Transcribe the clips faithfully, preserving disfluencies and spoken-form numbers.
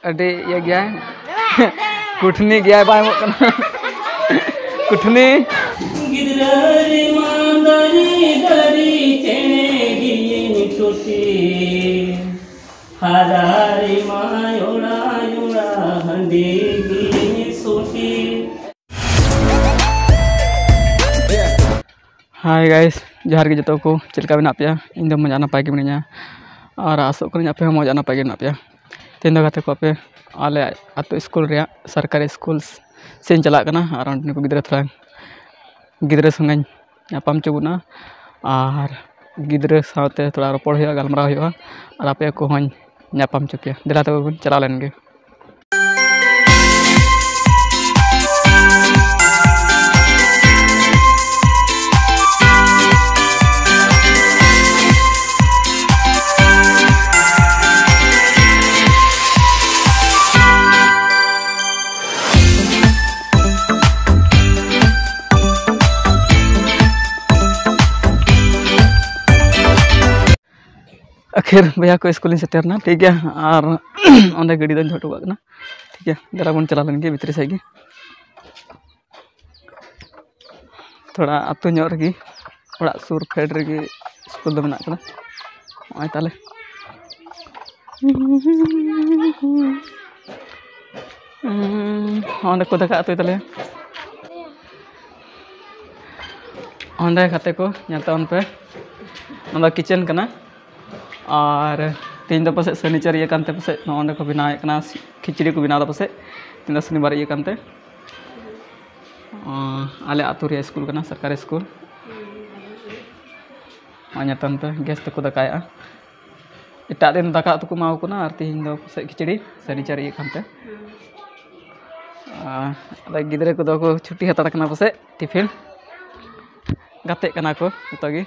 ᱟᱹᱰᱤ ᱤᱭᱟᱹ ᱜᱮᱭᱟᱭ᱾ ᱠᱩᱴᱷᱱᱤ ᱜᱮᱭᱟᱭ, ᱵᱟᱭ ᱮᱢᱚᱜ ᱠᱟᱱᱟ᱾ ᱠᱩᱴᱷᱱᱤ᱾ ᱜᱤᱫᱽᱨᱟᱹ ᱨᱮᱢᱟ ᱫᱟᱨᱮ ᱫᱟᱨᱮ ᱪᱮᱬᱮ ᱜᱮᱭᱤᱧ ᱪᱩᱴᱤ, ᱦᱟᱨᱟ ᱨᱮᱢᱟ ᱚᱲᱟ ᱚᱲᱟ ᱦᱟᱺᱰᱤ ᱜᱮᱭᱤᱧ ᱥᱩᱴᱤ᱾ Hi guys, ᱡᱚᱦᱟᱨ ᱜᱮ ᱡᱚᱛᱚ ᱠᱚ᱾ ᱪᱮᱫ ᱞᱮᱠᱟ ᱢᱮᱱᱟᱜ ᱯᱮᱭᱟ? ᱤᱧ ᱫᱚ ᱢᱚᱡᱽ ᱟᱨ ᱱᱟᱯᱟᱭ ᱜᱮ ᱢᱤᱱᱟᱹᱧᱟ, ᱟᱨ ᱟᱥᱚᱜ ᱠᱟᱹᱱᱟᱹᱧ ᱟᱯᱮ ᱦᱚᱸ ᱢᱚᱡᱽ ᱟᱨ ᱱᱟᱯᱟᱭ ᱜᱮ ᱢᱮᱱᱟᱜ ᱯᱮᱭᱟ᱾ ᱛᱮᱦᱮᱧ ᱫᱚ ᱜᱟᱛᱮ ᱠᱚ ᱟᱯᱮ ᱟᱞᱮ ᱟᱹᱛᱩ ᱥᱠᱩᱞ ᱨᱮᱭᱟᱜ ᱥᱚᱨᱠᱟᱨᱤ ᱥᱠᱩᱞ ᱥᱮᱫ ᱤᱧ ᱪᱟᱞᱟᱜ ᱠᱟᱱᱟ, ᱟᱨ ᱚᱸᱰᱮᱱ ᱠᱚ ᱜᱤᱫᱽᱨᱟᱹ ᱛᱷᱚᱲᱟ ᱜᱤᱫᱽᱨᱟᱹ ᱥᱚᱸᱜᱮᱧ ᱧᱟᱯᱟᱢ ᱦᱚᱪᱚ ᱵᱚᱱᱟ, ᱟᱨ ᱜᱤᱫᱽᱨᱟᱹ ᱥᱟᱶᱛᱮ ᱛᱷᱚᱲᱟ ᱨᱚᱯᱚᱲ ᱦᱩᱭᱩᱜᱼᱟ, ᱜᱟᱞᱢᱟᱨᱟᱣ ᱦᱩᱭᱩᱜᱼᱟ, ᱟᱨ ᱟᱯᱮ ᱠᱚᱦᱚᱸᱧ ᱧᱟᱯᱟᱢ ᱦᱚᱪᱚ ᱯᱮᱭᱟ᱾ ᱫᱮᱞᱟ ᱛᱚᱵᱮ ᱵᱚᱱ ᱪᱟᱞᱟᱣ ᱞᱮᱱ ᱜᱮ᱾ ᱟᱹᱠᱷᱤᱨ ᱵᱚᱭᱦᱟ ᱠᱚ ᱥᱠᱩᱞ ᱤᱧ ᱥᱮᱴᱮᱨ ᱮᱱᱟ, ᱴᱷᱤᱠ ᱜᱮᱭᱟ᱾ ᱟᱨ ᱚᱸᱰᱮ ᱜᱟᱹᱰᱤ ᱫᱚᱧ ᱫᱚᱦᱚ ᱦᱚᱴᱚ ᱠᱟᱜ ᱠᱟᱱᱟ, ᱴᱷᱤᱠ ᱜᱮᱭᱟ᱾ ᱫᱮᱞᱟ ᱵᱚᱱ ᱪᱟᱞᱟᱣ ᱞᱮᱱ ᱜᱮ ᱵᱷᱤᱛᱨᱤ ᱥᱮᱫ ᱜᱮ᱾ ᱛᱷᱚᱲᱟ ᱟᱹᱛᱩ ᱧᱚᱜ ᱨᱮᱜᱮ, ᱚᱲᱟᱜ ᱥᱩᱨ ᱯᱷᱮᱰ ᱨᱮᱜᱮ ᱥᱠᱩᱞ ᱫᱚ ᱢᱮᱱᱟᱜ ᱠᱟᱫᱟ᱾ ᱱᱚᱜᱼᱚᱭ ᱛᱟᱞᱮ᱾ ᱚᱸᱰᱮ ᱠᱚ ᱫᱟᱠᱟ ᱩᱛᱩᱭ ᱛᱟᱞᱮᱭᱟ᱾ ᱚᱸᱰᱮ ᱜᱟᱛᱮ ᱠᱚ, ᱧᱮᱞ ᱛᱟᱵᱚᱱ ᱯᱮ, ᱱᱚᱣᱟ ᱫᱚ ᱠᱤᱪᱮᱱ ᱠᱟᱱᱟ᱾ ᱟᱨ ᱛᱮᱦᱮᱧ ᱫᱚ ᱯᱟᱥᱮᱡ ᱥᱟᱹᱱᱤᱪᱟᱨ ᱤᱭᱟᱹ ᱠᱟᱱᱛᱮ ᱯᱟᱥᱮᱡ ᱱᱚᱜᱼᱚ ᱱᱚᱸᱰᱮ ᱠᱚ ᱵᱮᱱᱟᱣᱮᱫ ᱠᱟᱱᱟ, ᱠᱷᱤᱪᱲᱤ ᱠᱚ ᱵᱮᱱᱟᱣ ᱮᱫᱟ ᱯᱟᱥᱮᱡ, ᱛᱮᱦᱮᱧ ᱫᱚ ᱥᱚᱱᱤᱵᱟᱨ ᱤᱭᱟᱹ ᱠᱟᱱᱛᱮ᱾ ᱚ, ᱟᱞᱮ ᱟᱹᱛᱩ ᱨᱮᱭᱟᱜ ᱥᱠᱩᱞ ᱠᱟᱱᱟ, ᱥᱚᱨᱠᱟᱨᱤ ᱥᱠᱩᱞ᱾ ᱱᱚᱜᱼᱚᱭ ᱧᱮᱞ ᱛᱟᱵᱚᱱ ᱯᱮ, ᱜᱮᱥ ᱛᱮᱠᱚ ᱫᱟᱠᱟᱭᱮᱫᱼᱟ᱾ ᱮᱴᱟᱜ ᱫᱤᱱ ᱫᱟᱠᱟ ᱩᱛᱩ ᱠᱚ ᱮᱢᱟ ᱠᱚ ᱠᱟᱱᱟ, ᱟᱨ ᱛᱮᱦᱮᱧ ᱫᱚ ᱯᱟᱥᱮᱡ ᱠᱷᱤᱪᱲᱤ, ᱥᱟᱹᱨᱤ ᱪᱟᱹᱨᱤ ᱤᱭᱟᱹ ᱠᱟᱱᱛᱮ᱾ ᱟᱨ ᱟᱞᱮ ᱜᱤᱫᱽᱨᱟᱹ ᱠᱚᱫᱚ ᱠᱚ ᱪᱷᱩᱴᱤ ᱦᱟᱛᱟᱲ ᱠᱟᱱᱟ ᱯᱟᱥᱮᱡ, ᱴᱤᱯᱷᱤᱱ ᱜᱟᱛᱮᱜ ᱠᱟᱱᱟ ᱠᱚ ᱡᱚᱛᱚ ᱜᱮ᱾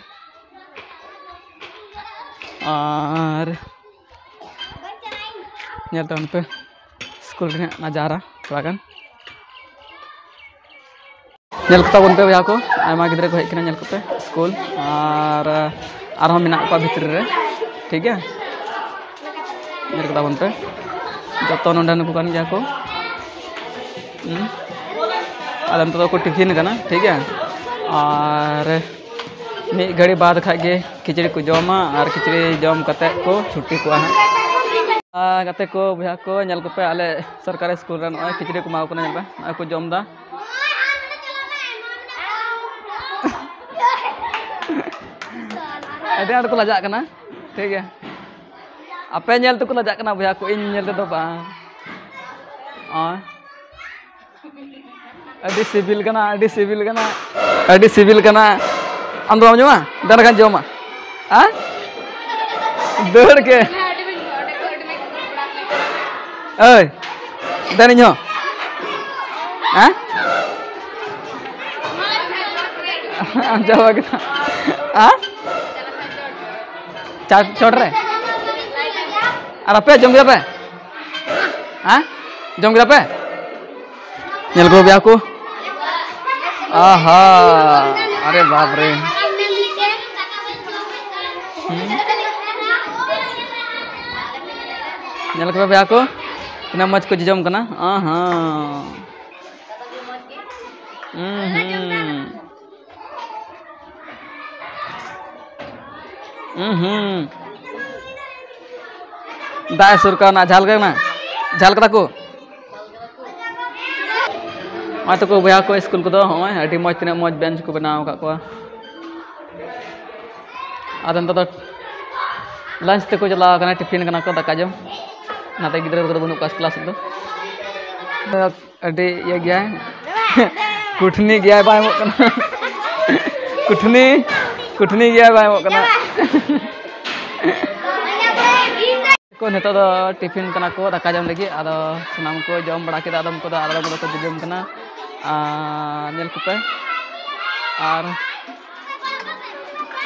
ᱟᱨ ᱧᱮᱞ ᱛᱟᱵᱚᱱ ᱯᱮ ᱥᱠᱩᱞ ᱨᱮᱱᱟᱜ ᱱᱟᱡᱟᱨᱟ ᱛᱷᱚᱲᱟ ᱜᱟᱱ᱾ ᱧᱮᱞ ᱠᱚ ᱛᱟᱵᱚᱱ ᱯᱮ ᱵᱚᱭᱦᱟ ᱠᱚ, ᱟᱭᱢᱟ ᱜᱤᱫᱽᱨᱟᱹ ᱠᱚ ᱦᱮᱡ ᱠᱟᱱᱟ ᱧᱮᱞ ᱠᱚᱯᱮ ᱥᱠᱩᱞ, ᱟᱨ ᱟᱨᱦᱚᱸ ᱢᱮᱱᱟᱜ ᱠᱚᱣᱟ ᱵᱷᱤᱛᱨᱤ ᱨᱮ, ᱴᱷᱤᱠ ᱜᱮᱭᱟ᱾ ᱧᱮᱞ ᱠᱚ ᱛᱟᱵᱚᱱ ᱯᱮ᱾ ᱡᱚᱛᱚ ᱱᱚᱰᱮᱱ ᱠᱚ ᱠᱟᱱ ᱜᱮᱭᱟ ᱠᱚ᱾ ᱦᱩᱸ᱾ ᱟᱫᱚ ᱱᱤᱛᱚᱜ ᱫᱚᱠᱚ ᱴᱤᱯᱷᱤᱱ ᱠᱟᱱᱟ, ᱴᱷᱤᱠ ᱜᱮᱭᱟ᱾ ᱟᱨ ᱢᱤᱫ ᱜᱷᱟᱹᱲᱤ ᱵᱟᱫᱽ ᱠᱷᱟᱡ ᱜᱮ ᱠᱷᱤᱪᱲᱤ ᱠᱚ ᱡᱚᱢᱟ, ᱟᱨ ᱠᱷᱤᱪᱲᱤ ᱡᱚᱢ ᱠᱟᱛᱮᱫ ᱠᱚ ᱪᱷᱩᱴᱤ ᱠᱚᱣᱟ ᱦᱟᱸᱜ᱾ ᱟᱨ ᱜᱟᱛᱮ ᱠᱚ, ᱵᱚᱭᱦᱟ ᱠᱚ, ᱧᱮᱞ ᱠᱚᱯᱮ, ᱟᱞᱮ ᱥᱚᱨᱠᱟᱨᱤ ᱥᱠᱩᱞ ᱨᱮ ᱱᱚᱜᱼᱚᱭ ᱠᱷᱤᱪᱲᱤ ᱠᱚ ᱮᱢᱟ ᱠᱚ ᱠᱟᱱᱟ᱾ ᱧᱮᱞ ᱯᱮ, ᱱᱚᱜᱼᱚᱭ ᱠᱚ ᱡᱚᱢ ᱮᱫᱟ᱾ ᱟᱹᱰᱤ ᱟᱸᱴ ᱠᱚ ᱞᱟᱡᱟᱜ ᱠᱟᱱᱟ, ᱴᱷᱤᱠ ᱜᱮᱭᱟ᱾ ᱟᱯᱮ ᱧᱮᱞ ᱛᱮᱠᱚ ᱞᱟᱡᱟᱜ ᱠᱟᱱᱟ ᱵᱚᱭᱦᱟ ᱠᱚ, ᱤᱧ ᱧᱮᱞ ᱛᱮᱫᱚ ᱵᱟᱝ᱾ ᱱᱚᱜᱼᱚᱭ᱾ ᱟᱹᱰᱤ ᱥᱤᱵᱤᱞ ᱠᱟᱱᱟ, ᱟᱹᱰᱤ ᱥᱤᱵᱤᱞ ᱠᱟᱱᱟ, ᱟᱹᱰᱤ ᱥᱤᱵᱤᱞ ᱠᱟᱱᱟ᱾ ᱟᱢ ᱫᱚ ᱵᱟᱢ ᱡᱚᱢᱟ? ᱫᱮᱱ ᱠᱷᱟᱱ ᱡᱚᱢᱟ᱾ ᱦᱮᱸ? ᱫᱟᱹᱲ ᱜᱮ᱾ ᱳᱭ, ᱫᱮᱱ ᱤᱧ ᱦᱚᱸ᱾ ᱦᱮᱸ? ᱟᱢ ᱪᱟᱵᱟ ᱠᱮᱫᱟ᱾ ᱦᱮᱸ? ᱪᱟ-, ᱪᱚᱴ ᱨᱮ? ᱟᱨ ᱟᱯᱮ ᱡᱚᱢ ᱠᱮᱫᱟ ᱯᱮ? ᱦᱮᱸ? ᱡᱚᱢ ᱠᱮᱫᱟ ᱯᱮ? ᱧᱮᱞ ᱠᱚ ᱵᱚᱭᱦᱟ ᱠᱚ᱾ ᱟᱦᱟ, ᱟᱨᱮ ᱵᱟᱯ ᱨᱮ᱾ ᱦᱩᱸ᱾ ᱧᱮᱞ ᱠᱚᱯᱮ ᱵᱚᱭᱦᱟ ᱠᱚ, ᱛᱤᱱᱟᱹᱜ ᱢᱚᱡᱽ ᱠᱚ ᱡᱚᱡᱚᱢ ᱠᱟᱱᱟ᱾ ᱟᱦᱟ᱾ ᱦᱩᱸ, ᱦᱩᱸ᱾ ᱦᱩᱸ, ᱦᱩᱸ᱾ ᱫᱟᱜ ᱮ ᱥᱩᱨ ᱠᱟᱣᱱᱟ, ᱡᱷᱟᱞ ᱠᱟᱱᱟ? ᱡᱷᱟᱞ ᱠᱟᱫᱟ ᱠᱚ? ᱱᱚᱜᱼᱚᱭ ᱛᱟᱠᱚ ᱵᱚᱭᱦᱟ ᱠᱚ ᱥᱠᱩᱞ ᱠᱚᱫᱚ, ᱱᱚᱜᱼᱚᱭ ᱟᱹᱰᱤ ᱢᱚᱡᱽ, ᱛᱤᱱᱟᱹᱜ ᱢᱚᱡᱽ ᱵᱮᱧᱪ ᱠᱚ ᱵᱮᱱᱟᱣ ᱟᱠᱟᱫ ᱠᱚᱣᱟ᱾ ᱟᱫᱚ ᱱᱤᱛᱚᱜ ᱫᱚ ᱞᱟᱧᱪ ᱛᱮᱠᱚ ᱪᱟᱞᱟᱣ ᱠᱟᱱᱟ, ᱴᱤᱯᱷᱤᱱ ᱠᱟᱱᱟ ᱠᱚ, ᱫᱟᱠᱟ ᱡᱚᱢ᱾ ᱚᱱᱟᱛᱮ ᱜᱤᱫᱽᱨᱟᱹ ᱠᱚᱫᱚ ᱵᱟᱹᱱᱩᱜ ᱠᱚᱣᱟ ᱠᱞᱟᱥ ᱨᱮᱫᱚ᱾ ᱟᱹᱰᱤ ᱤᱭᱟᱹ ᱜᱮᱭᱟᱭ᱾ ᱠᱩᱴᱷᱱᱤ ᱜᱮᱭᱟᱭ, ᱵᱟᱭ ᱮᱢᱚᱜ ᱠᱟᱱᱟ᱾ ᱠᱩᱴᱷᱱᱤ, ᱠᱩᱴᱷᱱᱤ ᱜᱮᱭᱟᱭ, ᱵᱟᱭ ᱮᱢᱚᱜ ᱠᱟᱱᱟ᱾ ᱠᱚ ᱱᱤᱛᱚᱜ ᱫᱚ ᱴᱤᱯᱷᱤᱱ ᱠᱟᱱᱟ ᱠᱚ, ᱫᱟᱠᱟ ᱡᱚᱢ ᱞᱟᱹᱜᱤᱫ᱾ ᱟᱫᱚ ᱥᱟᱱᱟᱢ ᱠᱚ ᱡᱚᱢ ᱵᱟᱲᱟ ᱠᱮᱫᱟ, ᱟᱫᱚᱢ ᱠᱚᱫᱚ, ᱟᱫᱚᱢ ᱠᱚᱫᱚ ᱠᱚ ᱡᱚᱡᱚᱢ ᱠᱟᱱᱟ᱾ ᱟᱨ ᱧᱮᱞ ᱠᱚᱯᱮ, ᱟᱨ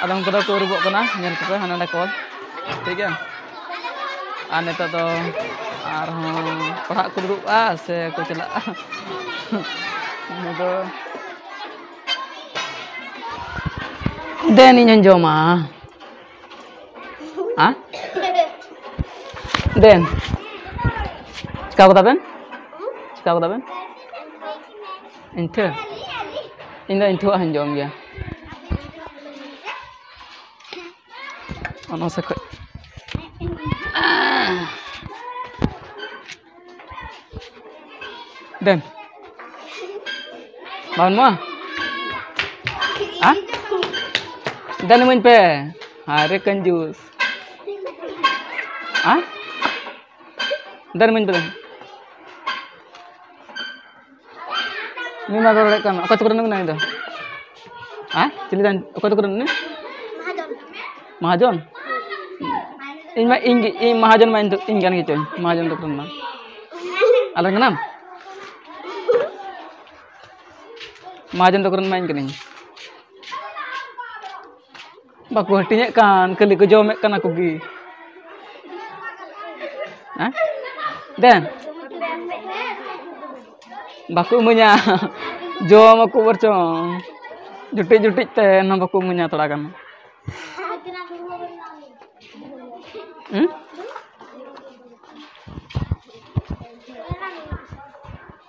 ᱟᱫᱚᱢ ᱠᱚᱫᱚ ᱠᱚ ᱟᱹᱨᱩᱵᱚᱜ ᱠᱟᱱᱟ, ᱧᱮᱞ ᱠᱚᱯᱮ ᱦᱟᱸᱰᱮ ᱱᱟᱸᱰᱮ ᱠᱚ, ᱴᱷᱤᱠ ᱜᱮᱭᱟ᱾ ᱟᱨ ᱱᱤᱛᱚᱜ ᱫᱚ ᱟᱨᱦᱚᱸ ᱯᱟᱲᱦᱟᱜ ᱠᱚ ᱫᱩᱲᱩᱵᱼᱟ ᱥᱮ ᱠᱚ ᱪᱟᱞᱟᱜᱼᱟ? ᱱᱤᱭᱟᱹ ᱫᱚ ᱫᱮᱱ ᱤᱧ ᱦᱚᱸᱧ ᱡᱚᱢᱟ᱾ ᱦᱮᱸ? ᱫᱮᱱ᱾ ᱪᱤᱠᱟ ᱠᱟᱫᱟ ᱵᱮᱱ? ᱪᱤᱠᱟ ᱠᱟᱫᱟ ᱵᱮᱱ? ᱤᱧ ᱴᱷᱮᱱ? ᱤᱧ ᱫᱚ ᱤᱧ ᱴᱷᱮᱱ ᱦᱚᱸᱧ ᱡᱚᱢ ᱜᱮᱭᱟ᱾ ᱚᱱᱟ ᱥᱮᱫ ᱠᱷᱚᱡ᱾ ᱫᱮᱱ᱾ ᱵᱟᱵᱮᱱ ᱮᱢᱚᱜᱼᱟ? ᱦᱮᱸ? ᱫᱮᱱ ᱤᱢᱟᱹᱧ ᱯᱮ᱾ ᱦᱟᱭ ᱨᱮ ᱠᱟᱹᱧᱡᱩᱥ᱾ ᱦᱮᱸ? ᱫᱮᱱ ᱤᱢᱟᱹᱧ ᱯᱮ ᱫᱮᱱ᱾ ᱩᱱᱤ ᱢᱟ ᱨᱚᱲ ᱫᱟᱲᱮᱭᱟᱜ ᱠᱟᱱ, ᱚᱠᱚᱭ ᱛᱟᱠᱚ ᱨᱮᱱ ᱠᱟᱱᱟᱭ ᱩᱱᱤ ᱫᱚ? ᱦᱮᱸ? ᱪᱤᱞᱤ ᱫᱟᱱ-, ᱚᱠᱚᱭ ᱛᱟᱠᱚ ᱨᱮᱱ ᱩᱱᱤ? ᱢᱟᱦᱟᱡᱚᱱ? ᱤᱧ ᱢᱟ, ᱤᱧ ᱜᱮ, ᱤᱧ ᱢᱟᱦᱟᱡᱚᱱ ᱢᱟ ᱤᱧ ᱫᱚ, ᱤᱧ ᱠᱟᱱ ᱜᱮᱪᱚᱧ, ᱢᱟᱦᱟᱡᱚᱱ ᱛᱟᱠᱚ ᱨᱮᱱ ᱢᱟ᱾ ᱟᱞᱮ ᱨᱮᱱ ᱠᱟᱱᱟᱢ? ᱢᱟᱦᱟᱡᱚᱱ ᱛᱟᱠᱚ ᱨᱮᱱ ᱢᱟ ᱤᱧ ᱠᱟᱹᱱᱟᱹᱧ᱾ ᱵᱟᱠᱚ ᱦᱟᱹᱴᱤᱧᱮᱫ ᱠᱟᱱ, ᱠᱷᱟᱹᱞᱤ ᱠᱚ ᱡᱚᱢᱮᱫ ᱠᱟᱱᱟ ᱠᱚᱜᱮ᱾ ᱦᱮᱸ? ᱫᱮᱱ᱾ ᱵᱟᱠᱚ ᱤᱢᱟᱹᱧᱟ᱾ ᱡᱚᱢ ᱟᱠᱚ ᱵᱚᱨᱪᱚᱝ᱾ ᱡᱩᱴᱤᱡ ᱡᱩᱴᱤᱡ ᱛᱮ ᱮᱱᱦᱚᱸ ᱵᱟᱠᱚ ᱤᱢᱟᱹᱧᱟ ᱛᱷᱚᱲᱟ ᱜᱟᱱ᱾ ᱦᱩᱸ?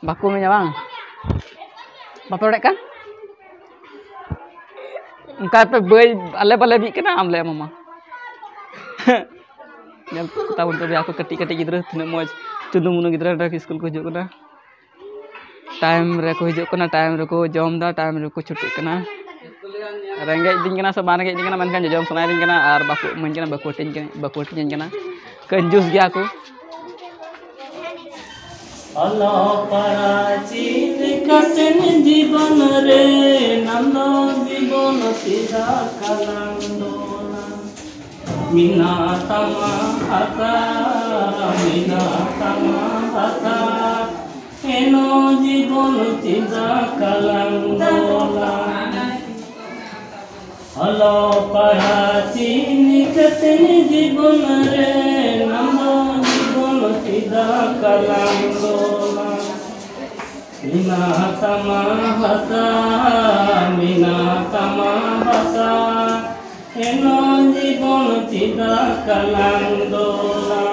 ᱵᱟᱠᱚ ᱤᱢᱟᱹᱧᱟ ᱵᱟᱝ? ᱵᱟᱯᱮ ᱨᱚᱲᱮᱫ ᱠᱟᱱ? ᱚᱱᱠᱟ ᱯᱮ ᱵᱟᱹᱭ, ᱟᱞᱮ ᱵᱟᱞᱮ ᱵᱤᱜ ᱠᱟᱱᱟ, ᱟᱢ ᱞᱮ ᱮᱢᱟᱢᱟ᱾ ᱧᱮᱞ ᱛᱟᱵᱚᱱ ᱛᱚᱵᱮ ᱟᱠᱚ ᱠᱟᱹᱴᱤᱡ ᱠᱟᱹᱴᱤᱡ ᱜᱤᱫᱽᱨᱟᱹ ᱛᱤᱱᱟᱹᱜ ᱢᱚᱡᱽ ᱪᱩᱫᱩ ᱢᱩᱱᱩ ᱜᱤᱫᱽᱨᱟᱹ ᱰᱟᱠ ᱥᱠᱩᱞ ᱠᱚ ᱦᱤᱡᱩᱜ ᱠᱟᱱᱟ᱾ ᱴᱟᱭᱤᱢ ᱨᱮᱠᱚ ᱦᱤᱡᱩᱜ ᱠᱟᱱᱟ, ᱴᱟᱭᱤᱢ ᱨᱮᱠᱚ ᱡᱚᱢ ᱮᱫᱟ, ᱴᱟᱭᱤᱢ ᱨᱮᱠᱚ ᱪᱷᱩᱴᱤᱜ ᱠᱟᱱᱟ᱾ ᱨᱮᱸᱜᱮᱡ ᱫᱤᱧ ᱠᱟᱱᱟ ᱥᱮ ᱵᱟᱝ ᱨᱮᱸᱜᱮᱡ ᱫᱤᱧ ᱠᱟᱱᱟ, ᱢᱮᱱᱠᱷᱟᱱ ᱡᱚᱡᱚᱢ ᱥᱟᱱᱟᱭᱮᱫᱤᱧ ᱠᱟᱱᱟ ᱟᱨ ᱵᱟᱠᱚ ᱤᱢᱟᱹᱧ ᱠᱟᱱᱟ, ᱵᱟᱠᱚ ᱦᱟᱹᱴᱤᱧ ᱠᱟᱱᱟ, ᱵᱟᱠᱚ ᱦᱟᱹᱴᱤᱧᱟᱹᱧ ᱠᱟᱱᱟ᱾ ᱠᱟᱹᱧᱡᱩᱥ ᱜᱮᱭᱟ ᱠᱚ᱾ ᱚᱞᱚᱜ ᱯᱟᱲᱦᱟᱜ ᱪᱮᱫ ᱠᱟᱛᱮᱱ ᱡᱤᱵᱚᱱ ᱨᱮ ᱱᱟᱢ ᱫᱚ ᱡᱤᱵᱚᱱ ᱪᱮᱫᱟᱜ ᱠᱟᱞᱟᱝ ᱫᱚᱱᱟ? ᱢᱮᱱᱟᱜ ᱛᱟᱢᱟ ᱦᱟᱥᱟ, ᱢᱮᱱᱟᱜ ᱛᱟᱢᱟ ᱵᱷᱟᱥᱟ, ᱮᱱᱚ ᱡᱤᱵᱚᱱ ᱪᱮᱫᱟᱜ ᱠᱟᱞᱟᱝ ᱫᱚᱞᱟ? ᱚᱞᱚᱜ ᱯᱟᱲᱦᱟᱜ ᱪᱮᱫ ᱠᱟᱛᱮ ᱡᱤᱵᱚᱱ ᱨᱮ ᱱᱟᱢ ᱫᱚ ᱡᱤᱵᱚᱱ ᱪᱮᱫᱟᱜ ᱠᱟᱞᱟᱝ ᱫᱚᱞᱟ? ᱢᱮᱱᱟᱜ ᱛᱟᱢᱟ ᱦᱟᱥᱟ, ᱢᱮᱱᱟᱜ ᱛᱟᱢᱟ ᱵᱷᱟᱥᱟ, ᱮᱱᱚ ᱡᱤᱵᱚᱱ ᱪᱮᱫᱟᱜ ᱠᱟᱞᱟᱝ ᱫᱚᱞᱟ?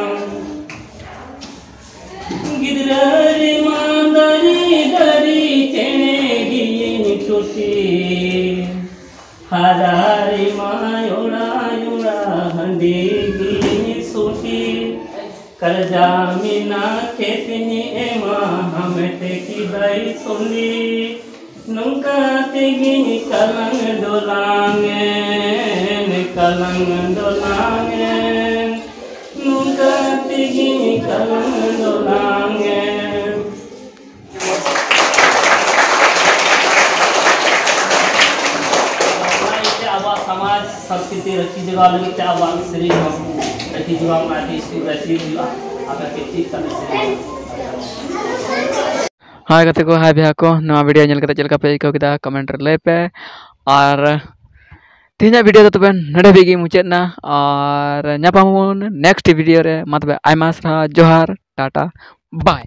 ᱜᱤᱫᱽᱨᱟᱹ ᱨᱮᱢᱟ ᱫᱟᱨᱮ ᱫᱟᱨᱮ ᱪᱮᱬᱮ ᱜᱮᱭᱤᱧ ᱴᱩᱴᱤ, ᱦᱟᱨᱟ ᱨᱮᱢᱟ ᱭᱚᱲᱟ ᱭᱚᱲᱟ ᱦᱟᱺᱰᱤ ᱜᱮᱭᱤᱧ ᱥᱩᱴᱤ, ᱠᱟᱨᱡᱟ ᱢᱮᱱᱟᱜ ᱠᱷᱮᱛᱤᱧ ᱮᱢᱟ ᱦᱟᱢᱮᱴ ᱠᱮᱫᱟᱭ ᱥᱩᱸᱰᱤ᱾ ᱱᱚᱝᱠᱟ ᱛᱮᱜᱮᱧ ᱠᱟᱞᱟᱝ ᱰᱚᱞᱟᱝ ᱮᱱ, ᱠᱟᱞᱟᱝ ᱰᱚᱞᱟᱝ ᱮᱱ, ᱱᱚᱝᱠᱟ ᱛᱮᱜᱮᱧ ᱠᱟᱞᱟᱝ ᱰᱚᱞᱟᱝ ᱮᱱ᱾ ᱚᱱᱟ ᱤᱭᱟᱹᱛᱮ ᱟᱵᱚᱣᱟᱜ ᱥᱚᱢᱟᱡᱽ ᱥᱚᱝᱥᱠᱨᱤᱛᱤ ᱨᱟᱹᱠᱷᱤ ᱡᱚᱜᱟᱣ ᱞᱟᱹᱜᱤᱫ ᱛᱮ ᱟᱵᱚᱣᱟᱜ ᱥᱮᱨᱮᱧ ᱦᱚᱸ ᱨᱟᱹᱠᱷᱤ ᱡᱚᱜᱟᱣ ᱢᱟ ᱟᱹᱰᱤ ᱥᱩᱨ ᱨᱮ ᱪᱮᱫ ᱦᱩᱭᱩᱜᱼᱟ᱾ ᱟᱯᱮ ᱯᱮ ᱪᱮᱫ ᱠᱟᱱᱟ ᱥᱮᱨᱮᱧ? ᱦᱟᱭ ᱜᱟᱛᱮ ᱠᱚ, ᱦᱟᱭ ᱵᱚᱭᱦᱟ ᱠᱚ, ᱱᱚᱣᱟ ᱵᱷᱤᱰᱤᱭᱳ ᱧᱮᱞ ᱠᱟᱛᱮ ᱪᱮᱫ ᱞᱮᱠᱟ ᱯᱮ ᱟᱹᱭᱠᱟᱹᱣ ᱠᱮᱫᱟ ᱠᱚᱢᱮᱱᱴ ᱨᱮ ᱞᱟᱹᱭ ᱯᱮ᱾ ᱟᱨ ᱛᱮᱦᱮᱧᱟᱜ ᱵᱷᱤᱰᱤᱭᱳ ᱫᱚ ᱛᱚᱵᱮ ᱱᱚᱰᱮ ᱦᱟᱹᱵᱤᱡ ᱜᱮ ᱢᱩᱪᱟᱹᱫ ᱮᱱᱟ᱾ ᱟᱨ ᱧᱟᱯᱟᱢ ᱟᱵᱚᱱ ᱱᱮᱠᱥᱴ ᱵᱷᱤᱰᱤᱭᱳ ᱨᱮ᱾ ᱢᱟ ᱛᱚᱵᱮ ᱟᱭᱢᱟ ᱥᱟᱨᱦᱟᱣ, ᱡᱚᱦᱟᱨ, ᱴᱟᱴᱟ, ᱵᱟᱭ᱾